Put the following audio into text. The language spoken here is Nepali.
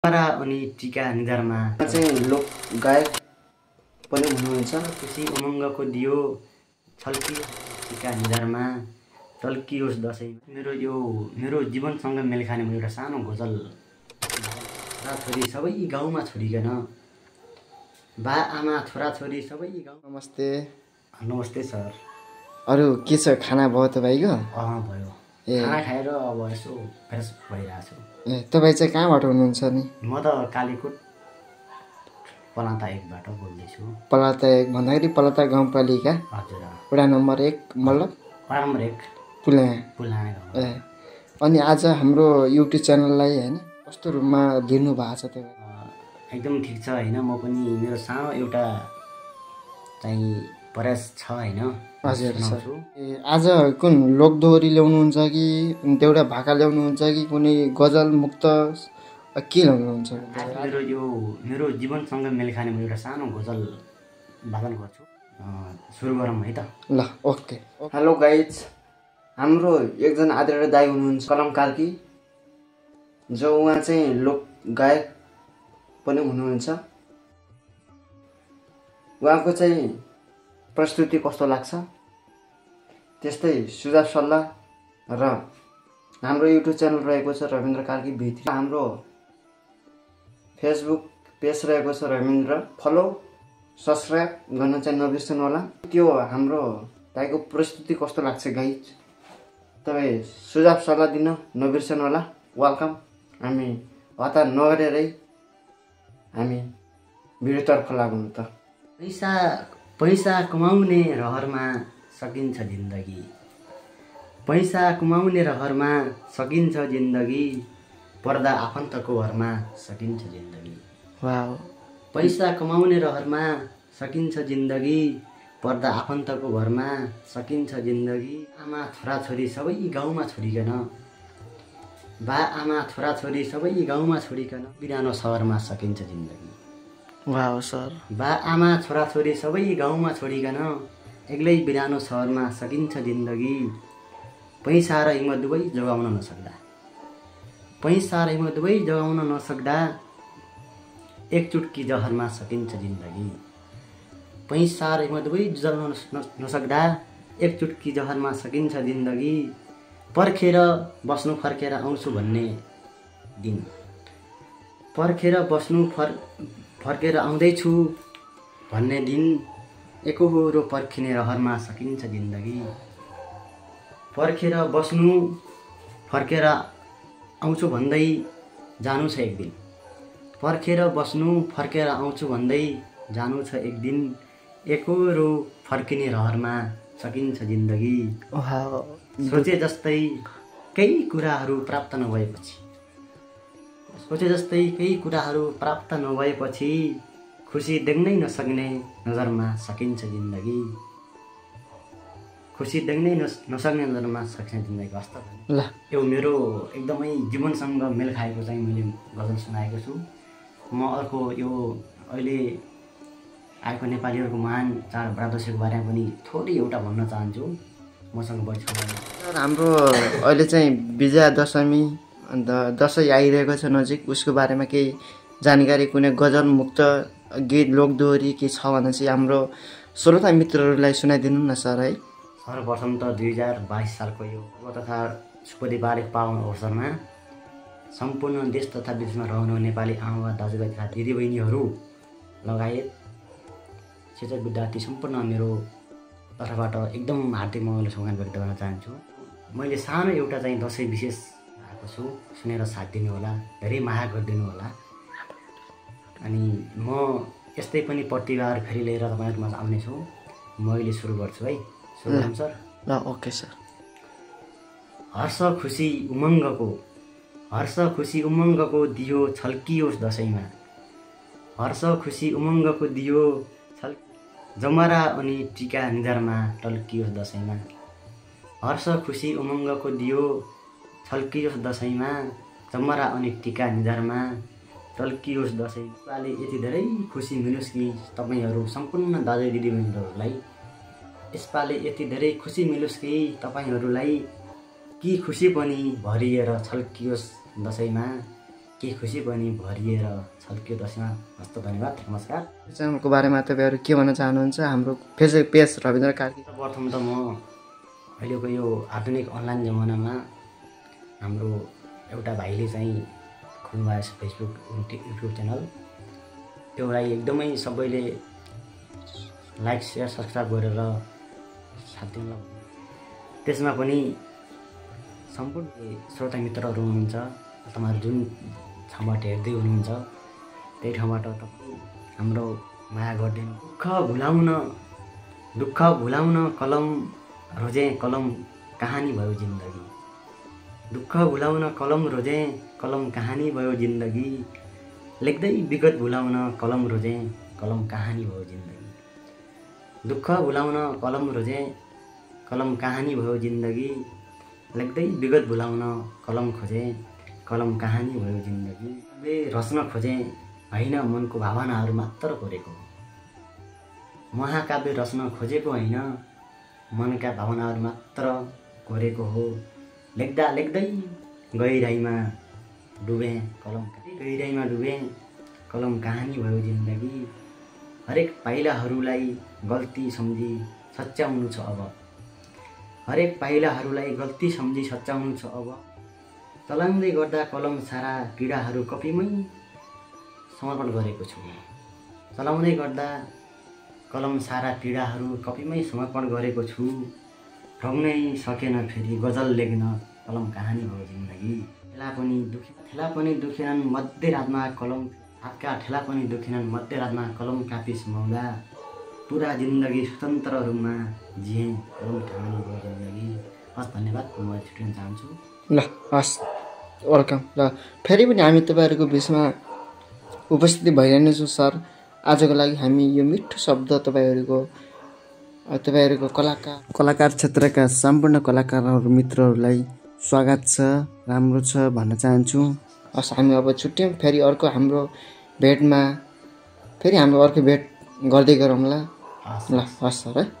जमरा अनि टीका निधारमा चाहिँ लोक गायक पनि हुनुहुन्छ। खुसी उमङ्गको दियो छल्कियो टीका निधारमा टल्कियोस् दशैं। मेरो जीवनसँग मेल खाने एउटा सानो गजल। छोराछोरी सबै गाउँमा छोडिकन, बा आमा छोराछोरी सबै गाउँ। नमस्ते। नमस्ते सर। अरू के छ, खाना भयो तपाईँको? भयो। खाना खाएर अब यसो फ्रेस भइरहेको छु। तपाईँ चाहिँ कहाँबाट हुनुहुन्छ नि? म त कालीकोट पलाता 1बाट बोल्दैछु। पलाता 1 भन्दाखेरि पलाता गाउँपालिका? हजुर। वडा नम्बर 1 मतलब? वडा नम्बर 1 पुलाना गाउँ। अनि आज हाम्रो युट्युब च्यानललाई होइन कस्तो रूपमा लिनु भएको छ तपाईँ? एकदम ठिक छ होइन। म पनि मेरो सानो एउटा चाहिँ प्रयास छ होइन। हजुर सर। आज कुन लोकदोहोरी ल्याउनुहुन्छ कि देउडा भाका ल्याउनुहुन्छ कि कुनै गजल मुक्त के ल्याउनुहुन्छ? मेरो जीवनसँग मेल खाने एउटा सानो गजल वादन गर्छु। सुरु गरौँ है त? ल ओके। हेलो गाइज, हाम्रो एकजना आदरणीय दाइ हुनुहुन्छ कलम कार्की, जो उहाँ चाहिँ लोक गायक पनि हुनुहुन्छ। उहाँको चाहिँ प्रस्तुति कस्तो लाग्छ, त्यस्तै सुझाव सल्लाह र हाम्रो युट्युब च्यानल रहेको छ रविन्द्र कार्की भित्री। हाम्रो फेसबुक पेज रहेको छ रविन्द्र, फलो सब्सक्राइब गर्न चाहिँ नबिर्सनु होला। त्यो हाम्रो दाइको प्रस्तुति कस्तो लाग्छ गाइज, तपाईँ सुझाव सल्लाह दिन नबिर्सनु होला। वेलकम। हामी हतार नगरेरै हामी भिडियोतर्फ लागौँ त। पैसा कमाउने रहरमा सकिन्छ जिन्दगी। पैसा कमाउने रहरमा सकिन्छ जिन्दगी, पर्दा आफन्तको घरमा सकिन्छ जिन्दगी। वाउ। पैसा कमाउने रहरमा सकिन्छ जिन्दगी, पर्दा आफन्तको घरमा सकिन्छ जिन्दगी। आमा छोराछोरी सबै गाउँमा छोडिकन, बा आमा छोराछोरी सबै गाउँमा छोडिकन बिरानो सहरमा सकिन्छ जिन्दगी। Wow sir. बा आमा छोराछोरी सबै गाउँमा छोडिकन एक्लै बिरानो सहरमा सकिन्छ जिन्दगी। पैसा र हिम्मत दुवै जोगाउन नसक्दा, पैसा र हिम्मत दुवै जोगाउन नसक्दा एक चुटकी जहरमा सकिन्छ जिन्दगी। पैसा र हिम्मत दुवै जोगाउन नसक्दा एक चुटकी जहरमा सकिन्छ जिन्दगी। पर्खेर बस्नु फर्केर आउँछु भन्ने दिन, पर्खेर बस्नु फर्केर आउँदैछु भन्ने दिन, एकहोरो पर्खिने रहरमा सकिन्छ जिन्दगी। पर्खेर बस्नु फर्केर आउँछु भन्दै जानु छ एक दिन, पर्खेर बस्नु फर्केर आउँछु भन्दै जानु छ एक दिन, एकहोरो फर्किने रहरमा सकिन्छ जिन्दगी। सोचे जस्तै केही कुराहरू प्राप्त नभएपछि, सोचे जस्तै केही कुराहरू प्राप्त नभएपछि खुसी देख्नै नसक्ने नजरमा सकिन्छ जिन्दगी। खुसी देख्नै नसक्ने नजरमा सकिन्छ जिन्दगी। वास्तव यो मेरो एकदमै जीवनसँग मेल खाएको चाहिँ मैले गजल सुनाएको छु। म अर्को यो अहिले आएको नेपालीहरूको महान चाड बडा दशैँको बारेमा पनि थोरै एउटा भन्न चाहन्छु। मसँग बढी छ। हाम्रो अहिले चाहिँ विजया दशमी अन्त दसैँ आइरहेको छ नजिक, उसको बारेमा केही जानकारी, कुनै गजल मुक्त गीत लोकदोहोरी के छ भने चाहिँ हाम्रो श्रोता मित्रहरूलाई सुनाइदिनु न सर है। सर्वप्रथम त 2022 सालको यो तथा शुभ दीपावली पावन अवसरमा सम्पूर्ण देश तथा विदेशमा रहनु नेपाली आमा दाजुभाइ तथा दिदीबहिनीहरू लगायत शिक्षक विद्यार्थी सम्पूर्ण मेरो तर्फबाट एकदम हार्दिक मङ्गल शुभकामना व्यक्त गर्न चाहन्छु। मैले सानो एउटा चाहिँ दसैँ विशेष आएको छु, सुनेर साथ दिनु होला, धेरै माया गरिदिनु होला। अनि म यस्तै पनि प्रतिभार फेरि लिएर तपाईँहरूमा आउनेछु। म अहिले सुरु गर्छु है। सुरु गरौँ सर? ल ओके सर। हर्ष खुसी उमङ्गको दियो छल्कियोस् दशैँमा, हर्ष खुसी उमङ्गको दियो जमरा अनि टीका निधारमा टल्कियोस् दशैँमा, हर्ष खुसी उमङ्गको दियो छल्कियोस् दशैँमा, जमरा अनि टीका निधारमा टल्कियोस् दशैँ। यसपालि यति धेरै खुसी मिलोस् कि तपाईँहरू सम्पूर्ण दाजु दिदीबहिनीहरूलाई, यसपालि यति धेरै खुसी मिलोस् कि तपाईँहरूलाई कि खुसी पनि भरिएर छल्कियोस् दशैँमा, के खुसी पनि भरिएर छल्कियो दसैँमा। हस्त धन्यवाद, नमस्कार। च्यानलको बारेमा तपाईँहरू के भन्न चाहनुहुन्छ? हाम्रो फेसबुक पेज रविन्द्र कार्की। प्रथम त म अहिलेको यो आधुनिक अनलाइन जमानामा हाम्रो एउटा भाइले चाहिँ खोल्नुभएको छ फेसबुक युट्युब च्यानल। त्योलाई एकदमै सबैले लाइक सेयर सब्सक्राइब गरेर साथ दिनु। त्यसमा पनि सम्पूर्ण श्रोता मित्रहरू हुनुहुन्छ, तपाईँहरू जुन ठाउँबाट हेर्दै हुनुहुन्छ त्यही ठाउँबाट तपाईँ हाम्रो माया गरिदिनु। दुःख भुलाउन कलम रोजे, कलम कहानी भयो जिन्दगी। दुःख भुलाउन कलम रोजे, कलम कहानी भयो जिन्दगी। लेख्दै विगत भुलाउन कलम रोजे, कलम कहानी भयो जिन्दगी। दुःख भुलाउन कलम रोजे, कलम कहानी भयो जिन्दगी। लेख्दै विगत भुलाउन कलम खोजे, कलम कहानी भयो जिन्दगी। रच्न खोजे होइन मनको भावनाहरू मात्र कोरेको। महाकाव्य रच्न खोजेको होइन मनका भावनाहरू मात्र कोरेको हो। लेख्दा लेख्दै गहिराइमा डुबे, कलम कहानी भयो जिन्दगी। हरेक पाइलाहरूलाई गल्ती सम्झी सच्याउनु छ अब। हरेक पाइलाहरूलाई गल्ती सम्झी सच्याउनु छ अब। चलाउँदै गर्दा कलम सारा पीडाहरू कपीमै समर्पण गरेको छु। चलाउँदै गर्दा कलम सारा पीडाहरू कपीमै समर्पण गरेको छु। ठग्नै सकेन फेरि गजल लेख्न, कलम कहानी भयो जिन्दगी। ठेला पनि दुखेनन् मध्यरातमा कलम, हातका ठेला पनि दुखेनन् मध्यरातमा कलम कापी सुमाउँदा। पुरा जिन्दगी स्वतन्त्र रूपमा जिए, कलम कहानी भयो जिन्दगी। हस्, धन्यवाद। म छुट्टिन चाहन्छु। ल हस्, वेलकम। ल फेरि पनि हामी तपाईँहरूको बिचमा उपस्थिति भइरहने छु सर। आजको लागि हामी यो मिठो शब्द तपाईँहरूको कलाकार क्षेत्रका सम्पूर्ण कलाकारहरू मित्रहरूलाई स्वागत छ, राम्रो छ भन्न चाहन्छु। हस्, हामी अब छुट्यौँ। फेरि अर्को हाम्रो भेटमा फेरि हाम्रो अर्को भेट गर्दै गरौँला। ल हस् सर है।